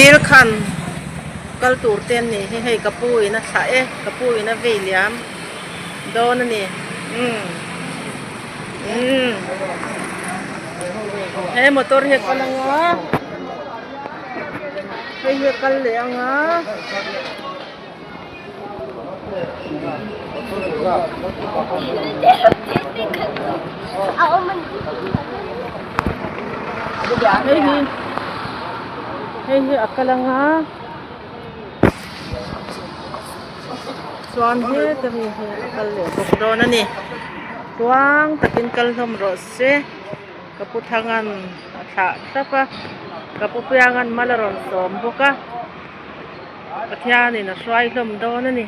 Dil khan kal tur te an nih hi hei ka pu in a thlah e ka pu in a vei liam dawn a ni umm umm he motor hi a kal ang a hei hi a kal leh ang a. Hei hi hei hi a kal ang a chuan heta mi hi a kal leh bawk dawn a ni tluang takin kal hlawm rawh se ka pu Thanga'n a thlah thlap a ka pu Pianga'n mal a rawn sawm bawk a. Pathianin a hruai hlawm dawn a ni.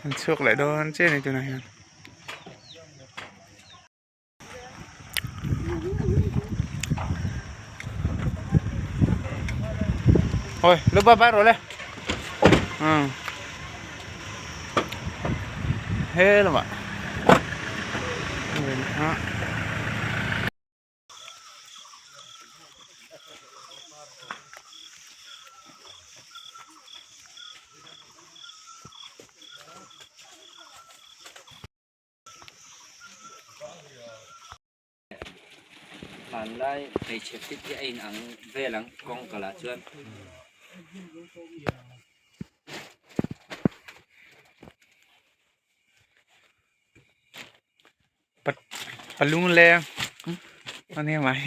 An chhuak leh dawn chiah a ni tunah hian. Thôi, lúc ba ba rồi đây. Ừ. Hết rồi bạn. Hmanlai hmeichhe fit hi a in ang vel ang kawng kalah chuan. Palung leng ania mai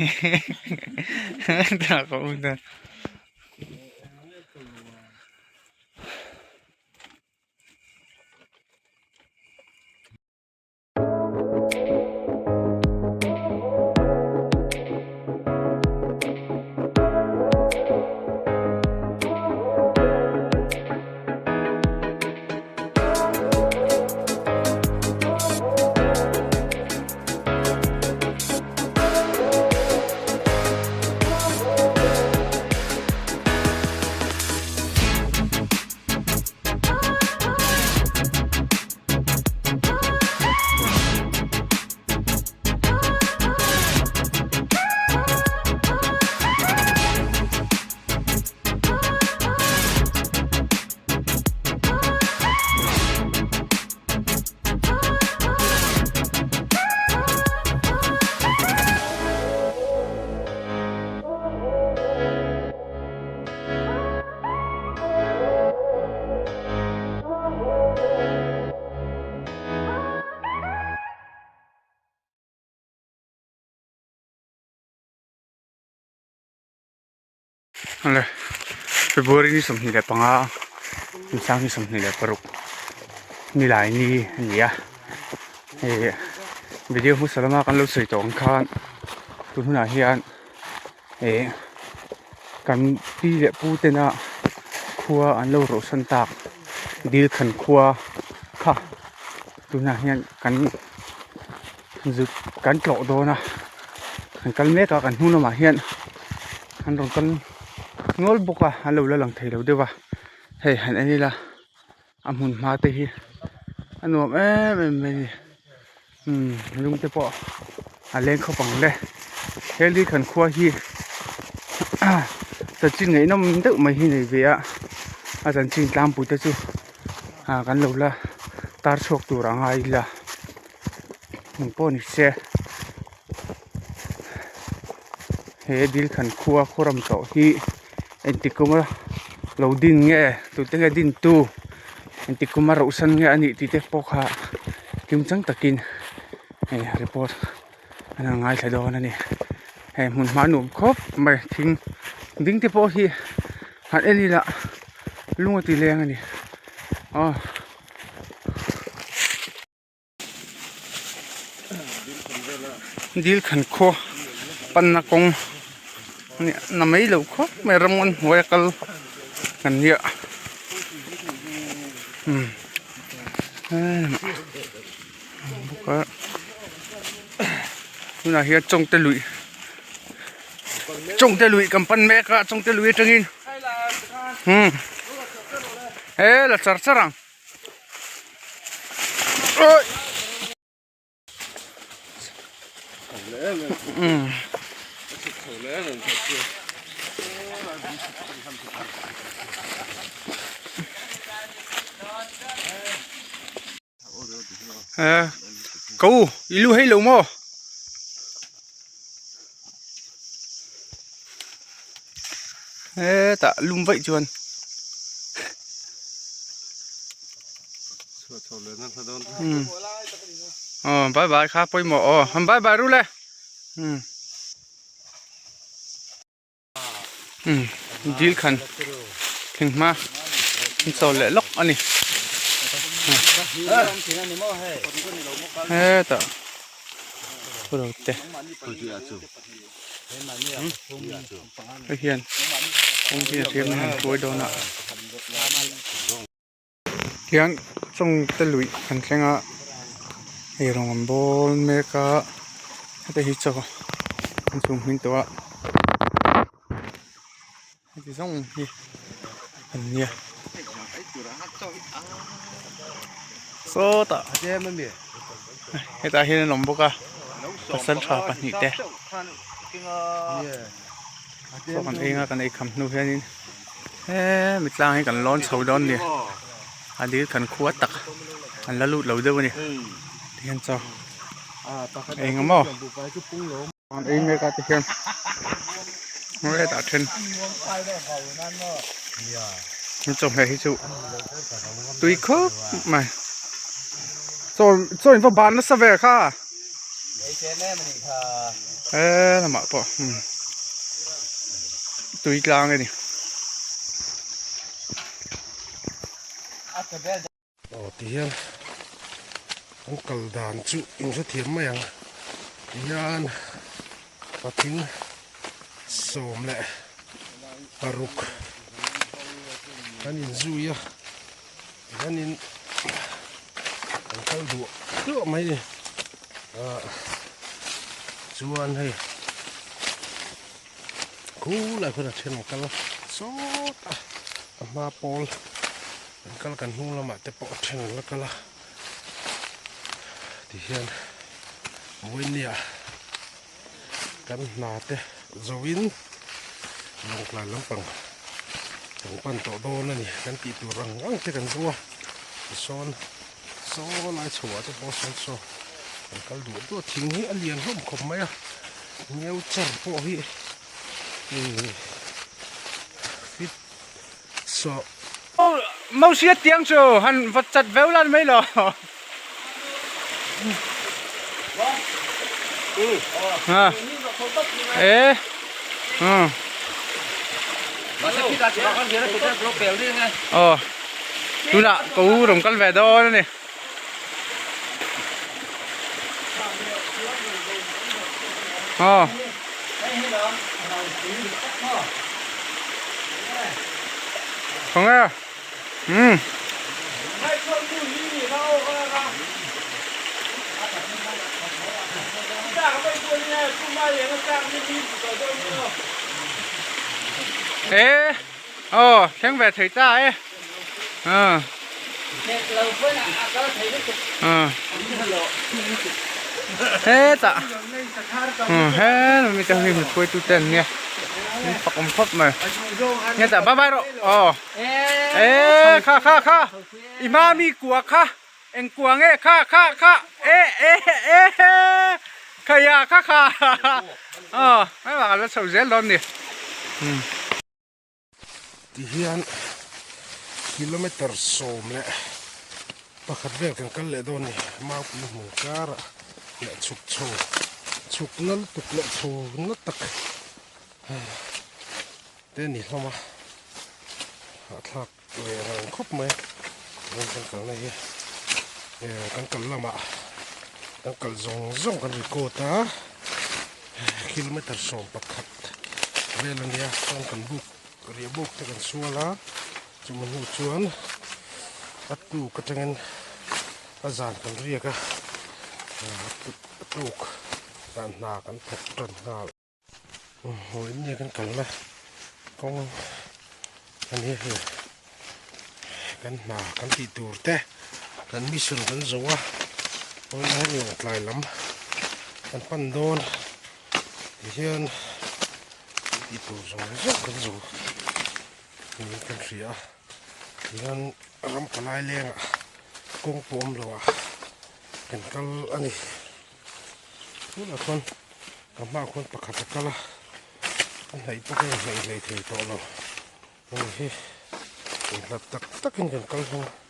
Awle February ni 25 Ninsang ni 26 nilai ni a ni a hei video hmasa lama kan lo sawi tawh ang khan tun hunah hian eh kan pi leh pu tena khua an lo rawhsan tak dil khan khua kha tunah hian kan zut kan tlawh dawn a kan kal mek a kan hnung lamah hian an rawn kal nual bawk a an lo la lang thei lo deuh a hei han en ila a hmun hma te hi a nuam em em mai a ni umm lung te pawh a leng khawp ang le he li khan khua hi chanchin ngaihnawm deuh mai hi nei ve a a chanchin tlangpui te chu ah kan lo la tar chhuak tur a ngai ila eng pawh ni se he dil khan khua khawram tawh hi engti kuma lo din nge tute nge din tu engti kuma rauh san nge anih tih te pawh kha kim chang takin hei report an han ngaithla dawn a ni hei hmun hma nuam khawp mai thing ding te pawh hi han en ila lung a ti leng a ni aw. Dil khan khaw panna kawng na mai lo khawp mai ram ngawn hnuai a kal kan nia umm bawk a tunah hian chawngte luih. Chawngte lui kan pan mek a Chawngte lui atangin umm he la char char ang awih. Umm. Ko i lu hei lo maw? Hetah lum vaih chuan aw bye bye kha pawimawh aw han bye bye ru le umm. Umm dil khan thleng hma an chawl leh lawk a ni hetah ro te hei hian kawng hi a hriam in an hruai dawn a tihian chawngte luih kan thleng a hei rawng an bawl mek a heta hi chaw an chhum hmin tawh a heti zawng hi an nia sawtah hetah hian an awm bawk a pasaltha pahnih te chaw kan ei anga kan ei kham hnu hianin. Hemi tlang hi kan lawn chho dawn a ni a dil kan khua tak an la lut lo deuh a ni tihian chaw eng maw an ei mek a tihian hetah then an chawhmeh hi chu tui khawp mai chaw chaw in va ban nasa ve kha he lamah pawh tui tlang a ni. Aw tihian an kal dan chu in hrethiam mai ang tihian patling 16 an inzui a. Hianin an kal duah duah mai a ni ah chuan hei khulai khuan a then an kal sawt a a hma pawl an kal kan hnung lamah te pawh a then an la kal a tihian vawinia kan hna te zoin lawngtlai lampang kan pan tawh dawn a ni kan tih tur ang ang te kan zo a tisawn saw lai chho ah te pawh sawn saw kan kal duah duah thing hi a lian hlawm khawp mai a ngeu char pawh hi ihh fit saw Mausia tiang chu han va chat veu lan mai lo. Ha. E. Hmm. Ờ. Tuna ko rong kal ve dawn ani. Ờ. Không nghe. Ừ. Ê, ồ, thleng ve thei ta e. Ờ. Ờ. Hetah he mi te hi hruai tu te an nia an fak awm khawp mai hetah bye bye rawh aw e kha kha kha i hma mi kua kha eng kua nge kha kha kha e e e kha ya kha kha aw hei bak a la chho zel dawn ni. Tihian kilometer 11 vel kan kal leh dawn a ni maupui hmun karah leh chhuk chho chhuk na lutuk leh chho na tak te a ni hlawm a hahthlak ve rang khawp mai tun kan kalna hi kan kal lamah kan kal zawng zawng kan record a kilometer 11 vel a nia chuan kan buk riah buk te kan sual a chumi hnu chuan a tuk atangin a zan kan riak a a tuk zan hna kan thawk tan nghal. Vawiin nia kan kalna kawng a ni hei kan hna kan tih tur te kan mission kan zo a vawiin ah hian lawngtlai lam kan pan dawn tihian tih tur zawng zawng kan zo niin kan hria a tihian ram palai lengah kawng pawh awm lo ah kan kal a ni. Tunah khuan ka hmaah khuan pakhat a kal a a hnaih pawh ka inhnaih hlei thei tawh lo hei hi inhlat tak takin kan kal hlawm a.